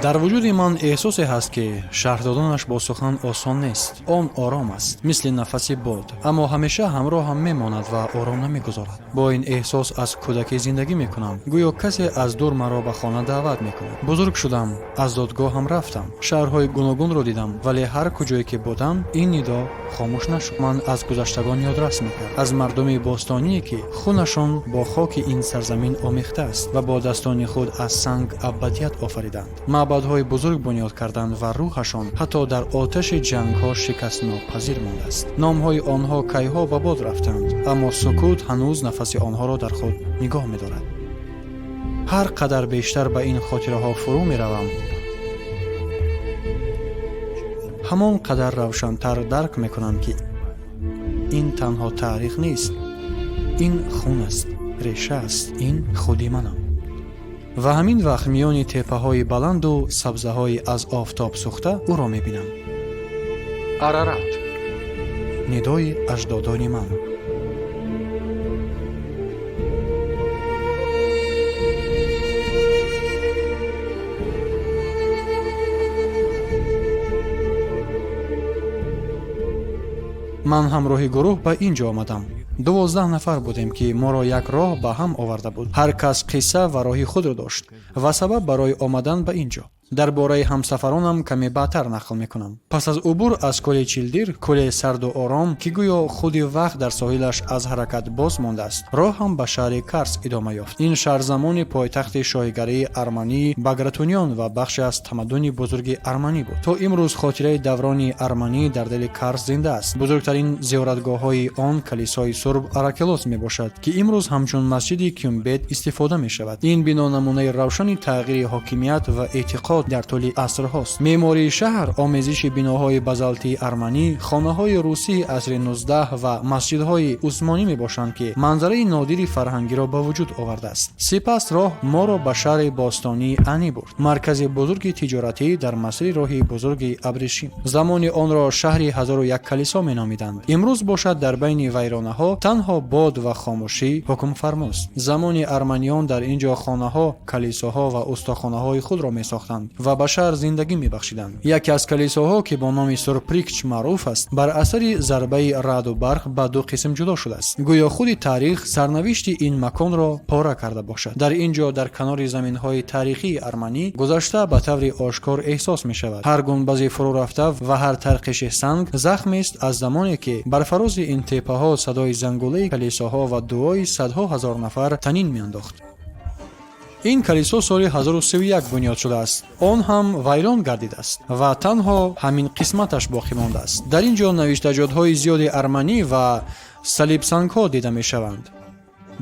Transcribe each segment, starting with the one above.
Дар вуҷуди ман эҳсосе ҳаст, ки шарҳ доданаш бо сухан осон нест. Он ором аст, мисли нафаси бод, аммо ҳамеша ҳамроҳам мемонад ва ором намегузорад. Бо ин эҳсос аз кӯдакӣ зиндагӣ мекунам, гӯё касе аз дур маро ба хона даъват мекунад. Бузург шудам, аз зодгоҳам рафтам, шаҳрҳои гуногунро дидам, вале ҳар куҷое ки будам, ин нидо хомӯш нашуд. Ман аз гузаштагон ёдрас мекард, аз мардуми бостоние, ки хунашон бо хоки ин сарзамин омехта аст ва бо дастони худ аз санг абадият офариданд, маъбадҳои бузург бунёд карданд ва рӯҳашон ҳатто дар оташи ҷангҳо шикастнопазир мондааст. Номҳои онҳо кайҳо ба бод рафтанд, аммо сукут ҳанӯз нафаси онҳоро дар худ нигоҳ медорад. Ҳар қадар бештар ба ин хотираҳо фурӯ меравам, ҳамон қадар равшантар дарк мекунам, ки ин танҳо таърих нест, ин хун аст, реша аст, ин худи манам. Ва ҳамин вақт миёни теппаҳои баланду сабзаҳои аз офтоб сӯхта ӯро мебинам. Арарат, нидои аҷдодони ман. Ман ҳамроҳи гурӯҳ ба ин ҷо омадам. 12 нафар будем, ки моро як роҳ ба ҳам оварда буд. Ҳар кас қисса ва роҳи худро дошт ва сабаб барои омадан ба ин ҷо. Дар бораи ҳамсафаронам каме баъдтар нақл мекунам. Пас аз убур аз кӯли Чилдир, кӯле сарду ором, ки гӯё худи вақт дар соҳилаш аз ҳаракат боз мондааст, роҳам ба шаҳри Карс идома ёфт. Ин шаҳр замони пойтахти шоҳигарии армании Багратуниён ва бахше аз тамаддуни бузурги арманӣ буд. То имрӯз хотираи даврони арманӣ дар дили Карс зинда аст. Бузургтарин зиёратгоҳҳои он калисои Сурб Аракелос мебошад, ки имрӯз ҳамчун масҷиди Кюмбет истифода мешавад. Ин бино намунаи равшани тағйири ҳокимият ва эътиқод дар тӯли асрҳост. Меъмории шаҳр омезиши биноҳои базалтии арманӣ, хонаҳои русии асри 19 ва масҷидҳои усмонӣ мебошанд, ки манзараи нодири фарҳангиро ба вуҷуд овардааст. Сипас роҳ моро ба шаҳри бостонии Ани бурд, маркази бузурги тиҷоратӣ дар масири роҳи бузурги Абрешим. Замони онро шаҳри 1001 калисо меномиданд. Имрӯз бошад, дар байни вайронаҳо танҳо бод ва хомӯшӣ ҳукмфармост. Замони арманиён дар ин ҷо хонаҳо, калисоҳо ва устохонаҳои худро месохтанд ва ба шаҳр зиндагӣ мебахшиданд. Яке аз калисоҳо, ки бо номи Сурприкч маъруф аст, бар асари зарбаи раъду барқ ба ду қисм ҷудо шудааст, гӯё худи таърих сарнавишти ин маконро пора карда бошад. Дар ин ҷо, дар канори заминҳои таърихии арманӣ, гузашта ба таври ошкор эҳсос мешавад. Ҳар гунбази фурӯ рафта ва ҳар тарқиши санг захмест аз замоне, ки бар фарози ин теппаҳо садои зангулаи калисоҳо ва дуои садҳо ҳазор нафар танин меандохт. Ин калисо соли 1031 бунёд шудааст. Он ҳам вайрон гардидааст ва танҳо ҳамин қисматаш боқӣ мондааст. Дар ин ҷо навиштаҷотҳои зиёди арманӣ ва салибсангҳо дида мешаванд.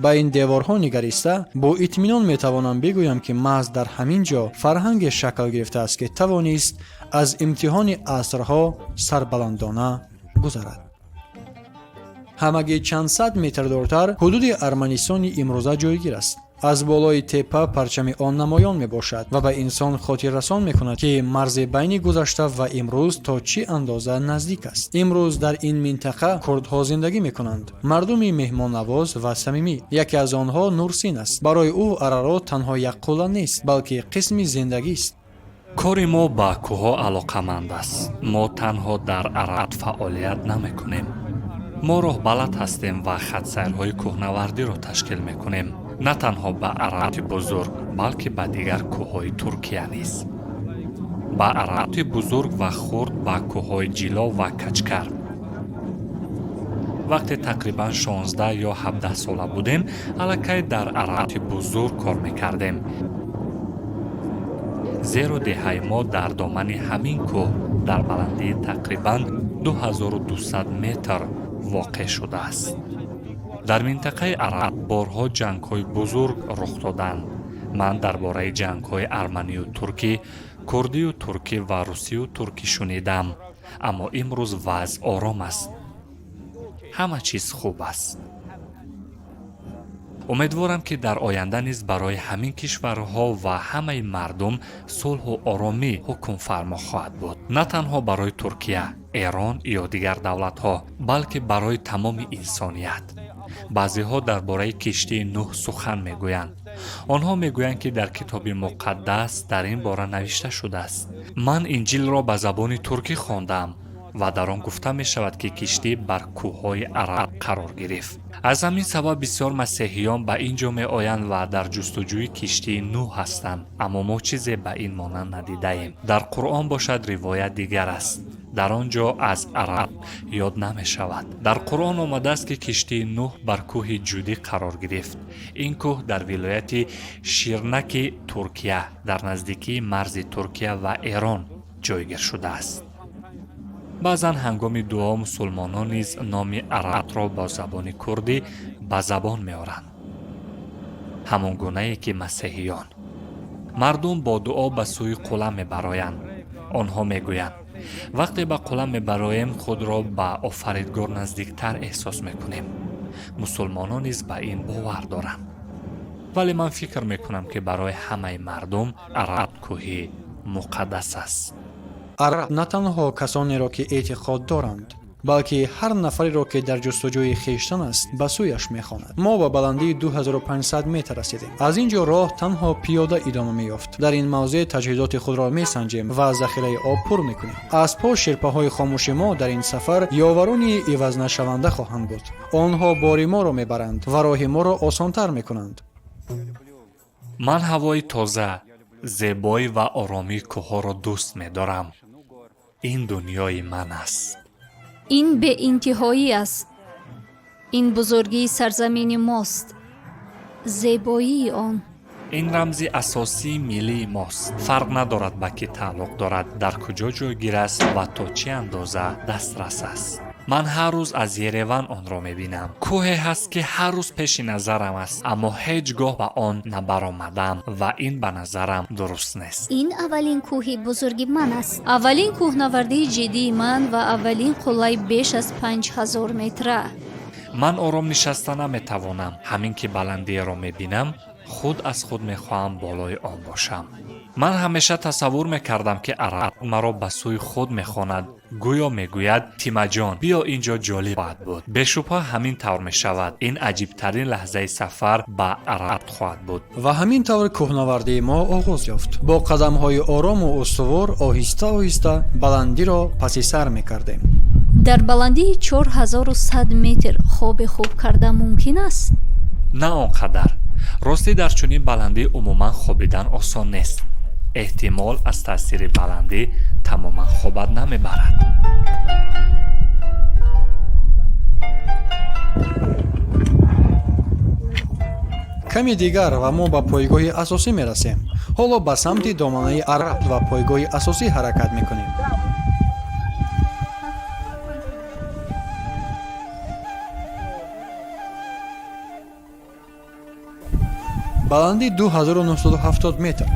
Ба ин деворҳо нигариста, бо итминон метавонам бигӯям, ки маҳз дар ҳамин ҷо фарҳанге шакл гирифтааст, ки тавонист аз имтиҳони асрҳо сарбаландона гузарад. Ҳамагӣ чанд сад метр дуртар ҳудуди Арманистони имрӯза ҷойгир аст. Аз болои теппа парчами он намоён мебошад ва ба инсон хотиррасон мекунад, ки марзи байни гузашта ва имрӯз то чӣ андоза наздик аст. Имрӯз дар ин минтақа курдҳо зиндагӣ мекунанд, мардуми меҳмоннавоз ва самимӣ. Яке аз онҳо Нурсин аст. Барои ӯ Арарот танҳо як қулла нест, балки қисми зиндагист. Кори мо ба кӯҳҳо алоқаманд аст. Мо танҳо дар Арарат фаъолият намекунем. Мо роҳбалад ҳастем ва хатсайрҳои кӯҳнавардиро ташкил мекунем, на танҳо ба Арарати Бузург, балки ба дигар кӯҳҳои Туркия низ, ба Арарати Бузург ва Хурд, ба кӯҳҳои Ҷило ва Качкар. Вақте тақрибан 16 ё 17 сола будем, аллакай дар Арарати Бузург кор мекардем, зеро деҳаи мо дар домани ҳамин кӯҳ дар баландии тақрибан 2200 метр воқеъ шудааст. Дар минтақаи Арарат борҳо ҷангҳои бузург рух доданд. Ман дар бораи ҷангҳои арманию туркӣ, курдию туркӣ ва русию туркӣ шунидам, аммо имрӯз вазъ ором аст, ҳама чиз хуб аст. Умедворам, ки дар оянда низ барои ҳамин кишварҳо ва ҳамаи мардум сулҳу оромӣ ҳукмфармо хоҳад буд, на танҳо барои Туркия, Эрон ё дигар давлатҳо, балки барои тамоми инсоният. Баъзеҳо дар бораи киштии Нӯҳ сухан мегӯянд. Онҳо мегӯянд, ки дар Китоби Муқаддас дар ин бора навишта шудааст. Ман Инҷилро ба забони туркӣ хондам ва дар он гуфта мешавад, ки киштӣ бар кӯҳҳои Арарат қарор гирифт. Аз ҳамин сабаб бисёр масеҳиён ба ин ҷо меоянд ва дар ҷустуҷӯи киштии Нӯҳ ҳастанд, аммо мо чизе ба ин монанд надидаем. Дар Қуръон бошад, ривоят дигар аст. Дар он ҷо аз Арарат ёд намешавад. Дар Қуръон омадааст, ки киштии Нӯҳ бар кӯҳи Ҷудӣ қарор гирифт. Ин кӯҳ дар вилояти Ширнаки Туркия, дар наздикии марзи Туркия ва Эрон ҷойгир шудааст. Баъзан ҳангоми дуо мусулмонон низ номи Араратро бо забони курдӣ ба забон меоранд, ҳамон гунае ки масеҳиён. Мардум бо дуо ба сӯи қулла мебароянд. Онҳо мегӯянд: вақте ба қулла мебароем, худро ба Офаридгор наздиктар эҳсос мекунем. Мусулмонон низ ба ин бовар доранд, вале ман фикр мекунам, ки барои ҳамаи мардум Арарат кӯҳи муқаддас аст. Арарат на танҳо касонеро, ки эътиқод доранд, балки ҳар нафареро, ки дар ҷустуҷӯи хештан аст, ба сӯяш мехонад. Мо ба баландии 2500 метр расидем. Аз ин ҷо роҳ танҳо пиёда идома меёфт. Дар ин мавзеъ таҷҳизоти худро месанҷем ва захираи об пур мекунем. Аспҳо, шерпаҳои хомӯши мо, дар ин сафар ёварони ивазнашаванда хоҳанд буд. Онҳо бори моро мебаранд ва роҳи моро осонтар мекунанд. Ман ҳавои тоза, зебоӣ ва оромии кӯҳҳоро дӯст медорам. Ин дунёи ман аст. Ин беинтиҳоӣ аст. Ин бузургии сарзамини мост, зебоии он. Ин рамзи асосии миллии мост. Фарқ надорад, ба кӣ тааллуқ дорад, дар куҷо ҷойгир аст ва то чӣ андоза дастрас аст. Ман ҳар рӯз аз Ереван онро мебинам. Кӯҳе ҳаст, ки ҳар рӯз пеши назарам аст, аммо ҳеҷ гоҳ ба он набаромадам ва ин ба назарам дуруст нест. Ин аввалин кӯҳи бузурги ман аст. Аввалин кӯҳнавардии ҷиддии ман ва аввалин қуллаи беш аз 5000 метра. Ман ором нишаста наметавонам. Ҳамин ки баландиеро мебинам, худ аз худ мехоҳам болои он бошам. Ман ҳамеша тасаввур мекардам, ки Арарат маро ба сӯи худ мехонад, гӯё мегӯяд: «Тимаҷон, биё, ин ҷо ҷолиб хоҳад буд». Бешубҳа, ҳамин тавр мешавад. Ин аҷибтарин лаҳзаи сафар ба Арарат хоҳад буд. Ва ҳамин тавр кӯҳнавардии мо оғоз ёфт. Бо қадамҳои орому устувор оҳиста оҳиста баландиро паси сар мекардем. Дар баландии 4100 метр хоби хуб карда мумкин аст? На он қадар. Ростӣ, дар чунин баландӣ умуман хобидан осон нест. Эҳтимол, аз таъсири баландӣ тамоман хобат намебарад. Каме дигар ва мо ба пойгоҳи асосӣ мерасем. Ҳоло ба самти доманаи Арарат ва пойгоҳи асосӣ ҳаракат мекунем. Баландӣ 2970 метр.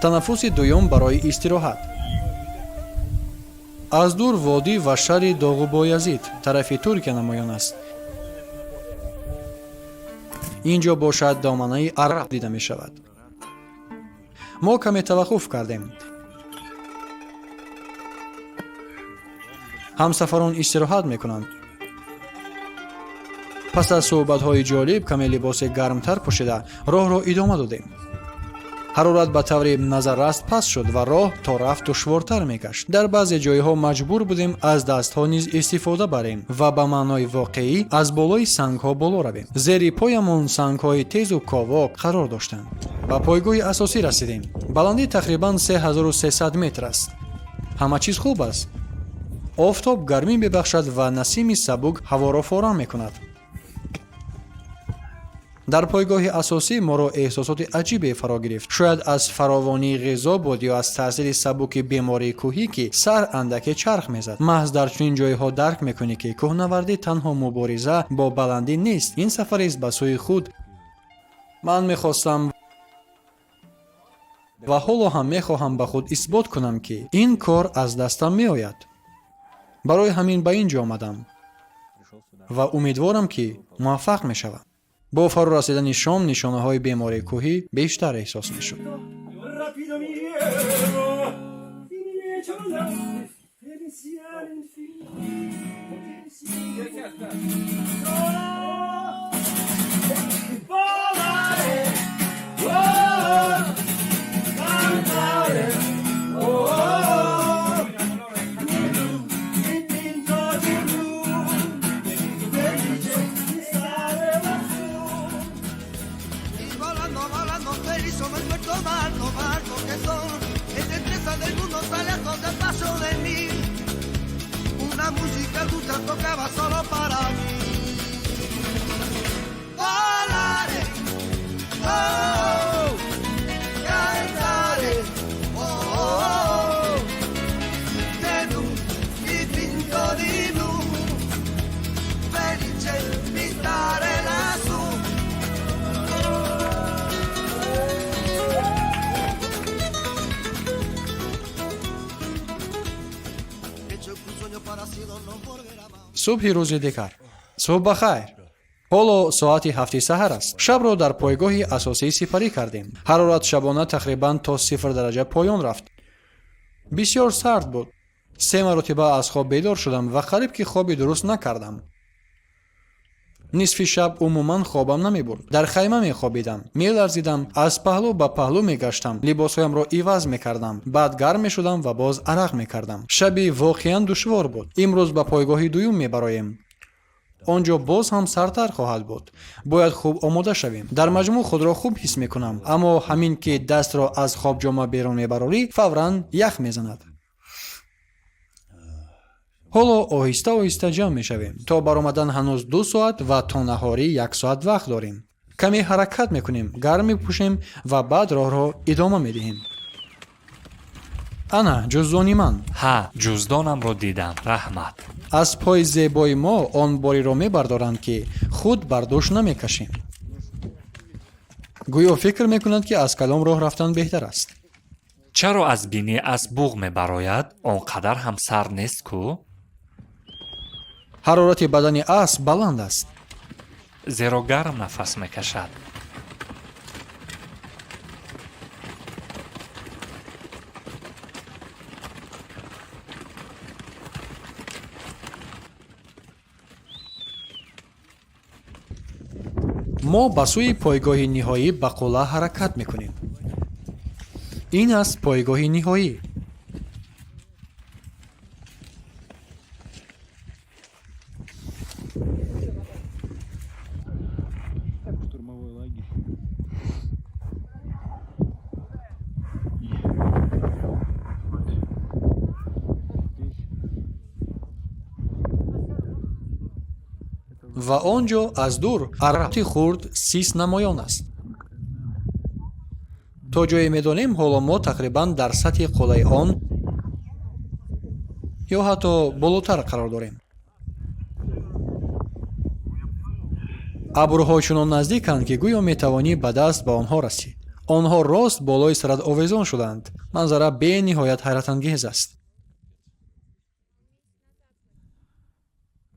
Танаффуси дуюм барои истироҳат. Аз дур водӣ ва шаҳри Доғубоязид тарафи Туркия намоён аст. Ин ҷо бошад, доманаи Арарат дида мешавад. Мо каме таваққуф кардем. Ҳамсафарон истироҳат мекунанд. Пас аз суҳбатҳои ҷолиб каме либоси гармтар пӯшида, роҳро идома додем. Ҳарорат ба таври назарраст паст шуд ва роҳ то рафт душвортар мегашт. Дар баъзе ҷойҳо маҷбур будем аз дастҳо низ истифода барем ва ба маънои воқеӣ аз болои сангҳо боло равем. Зери поямон сангҳои тезу ковок қарор доштанд. Ба пойгоҳи асосӣ расидем. Баландӣ тақрибан 3300 метр аст. Ҳама чиз хуб аст. Офтоб гармӣ мебахшад ва насими сабук ҳаворо форам мекунад. Дар пойгоҳи асосӣ моро эҳсосоти аҷибе фаро гирифт. Шояд аз фаровонии ғизо буд ё аз таъсири сабуки бемории кӯҳӣ, ки сар андаке чарх мезад. Маҳз дар чунин ҷойҳо дарк мекунӣ, ки кӯҳнавардӣ танҳо мубориза бо баландӣ нест, ин сафарест ба сӯи худ. Ман мехостам ва ҳоло ҳам мехоҳам ба худ исбот кунам, ки ин кор аз дастам меояд. Барои ҳамин ба ин ҷо омадам ва умедворам, ки муваффақ мешавам. Бо фаро расидани шом нишонаҳои бемории кӯҳӣ бештар эҳсос мешуд. Rapido mi ero, pensieri infiniti. Vola! Flauta tocaba solo para mí. Volare, oh, cantare, oh, oh, oh. Dipinto di blu, felice di stare lassù. Субҳи рӯзи дигар. Субҳ ба хайр. Ҳоло соати 7 саҳар аст. Шабро дар пойгоҳи асосӣ сипарӣ кардем. Ҳарорат шабона тақрибан то 0 дараҷа поён рафт. Бисёр сард буд. 3 маротиба аз хоб бедор шудам ва қариб ки хоби дуруст накардам. Нисфи шаб умуман хобам намебурд. Дар хайма мехобидам, меларзидам, аз паҳлӯ ба паҳлӯ мегаштам, либосҳоямро иваз мекардам, баъд гарм мешудам ва боз арақ мекардам. Шаби воқеан душвор буд. Имрӯз ба пойгоҳи дуюм мебароем. Он ҷо боз ҳам сардтар хоҳад буд. Бояд хуб омода шавем. Дар маҷмӯъ худро хуб ҳис мекунам, аммо ҳамин ки дастро аз хобҷома берун мебарорӣ, фавран ях мезанад. Ҳоло оҳиста оҳиста ҷамъ мешавем. То баромадан ҳанӯз 2 соат ва то наҳорӣ 1 соат вақт дорем. Каме ҳаракат мекунем, гарм мепӯшем ва баъд роҳро идома медиҳем. Ана ҷуздони ман. Ҳа, ҷуздонамро дидам, раҳмат. Аз пои зебои мо он бориро мебардоранд, ки худ бар дӯш намекашем. Гӯё фикр мекунад, ки аз калом роҳ рафтан беҳтар аст. Чаро аз бинӣ асп буғ мебарояд? Он қадар ҳам сар нест ку? Ҳарорати бадани асп баланд аст. Зеро гарм нафас мекашад. Мо ба сӯи пойгоҳи ниҳоӣ ба қулла ҳаракат мекунем. Ин аст пойгоҳи ниҳоӣ. Ва он ҷо аз дур Арарати хурд сис намоён аст. То ҷое медонем, ҳоло мо тақрибан дар сатҳи қуллаи он ё ҳатто болотар қарор дорем. Абрҳо чунон наздиканд, ки гӯё метавонӣ ба даст ба онҳо расӣ. Онҳо рост болои сарат овезон шуданд. Манзара бениҳоят ҳайратангез аст.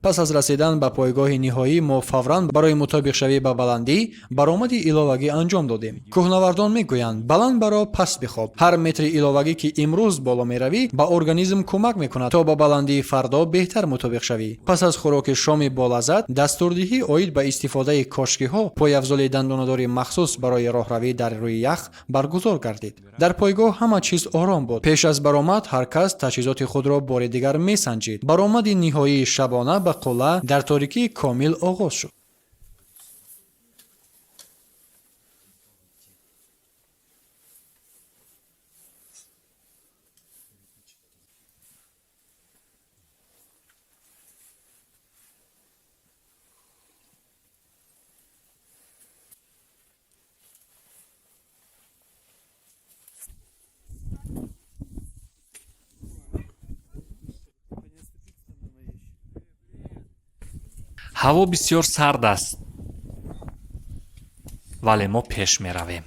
Пас аз расидан ба пойгоҳи ниҳоӣ мо фавран барои мутобиқшавӣ ба баландӣ баромади иловагӣ анҷом додем. Кӯҳнавардон мегӯянд: баланд баро, паст бихоб. Ҳар метри иловагӣ, ки имрӯз боло меравӣ, ба организм кӯмак мекунад, то ба баландии фардо беҳтар мутобиқ шавӣ. Пас аз хӯроки шоми болаззат, дастурдиҳӣ оид ба истифодаи кошкиҳо, пойафзоли дандонадори махсус барои роҳравӣ дар рӯи ях баргузор гардид. Дар пойгоҳ ҳама чиз ором буд. Пеш аз баромад ҳар кас таҷҳизоти худро бори дигар месанҷид. Баромади ниҳоии шабона ба қулла дар торикии комил оғоз шуд. Ҳаво бисёр сард аст, вале мо пеш меравем.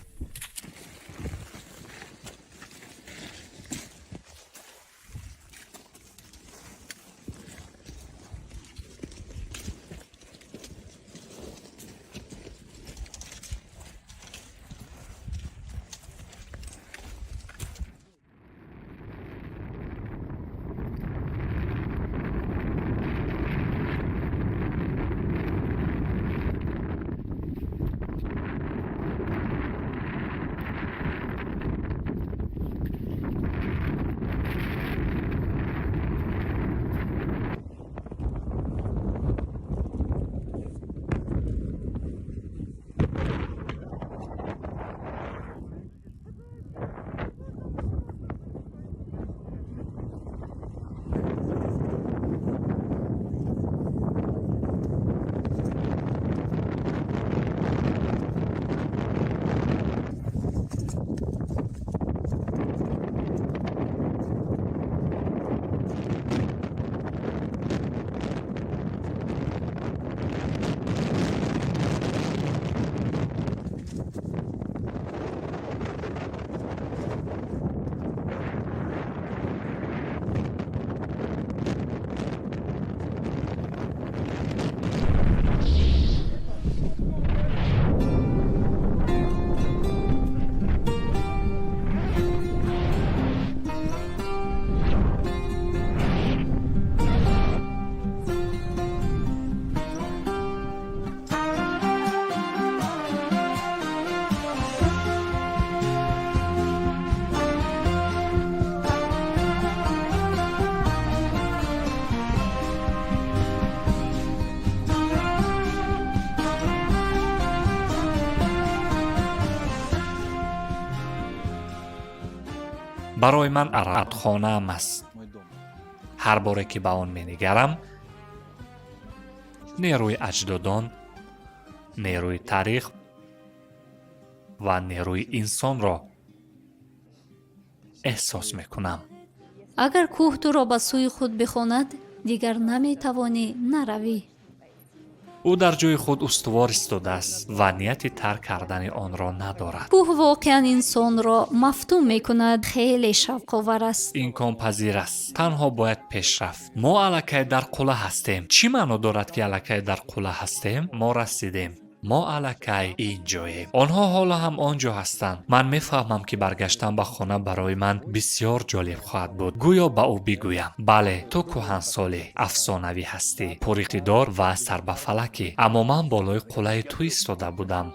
Барои ман Арарат хонаам аст. Ҳар боре ки ба он менигарам, нерӯи аҷдодон, нерӯи таърих ва нерӯи инсонро эҳсос мекунам. Агар кӯҳ туро ба сӯи худ бихонад, дигар наметавонӣ наравӣ. Ӯ дар ҷои худ устувор истодааст ва нияти тарк кардани онро надорад. Кӯҳ воқеан инсонро мафтун мекунад, хеле шавқовар аст. Имконпазир аст, танҳо бояд пеш рафт. Мо аллакай дар қулла ҳастем. Чӣ маъно дорад, ки аллакай дар қулла ҳастем? Мо расидем, мо аллакай ин ҷоем, онҳо ҳоло ҳам он ҷо ҳастанд. Ман мефаҳмам, ки баргаштан ба хона барои ман бисьёр ҷолиб хоҳад буд. Гӯё ба ӯ бигӯям: бале, ту кӯҳансолӣ, афсонавӣ ҳастӣ, пуриқтидор ва сарбафалакӣ, аммо ман болои қуллаи ту истода будам.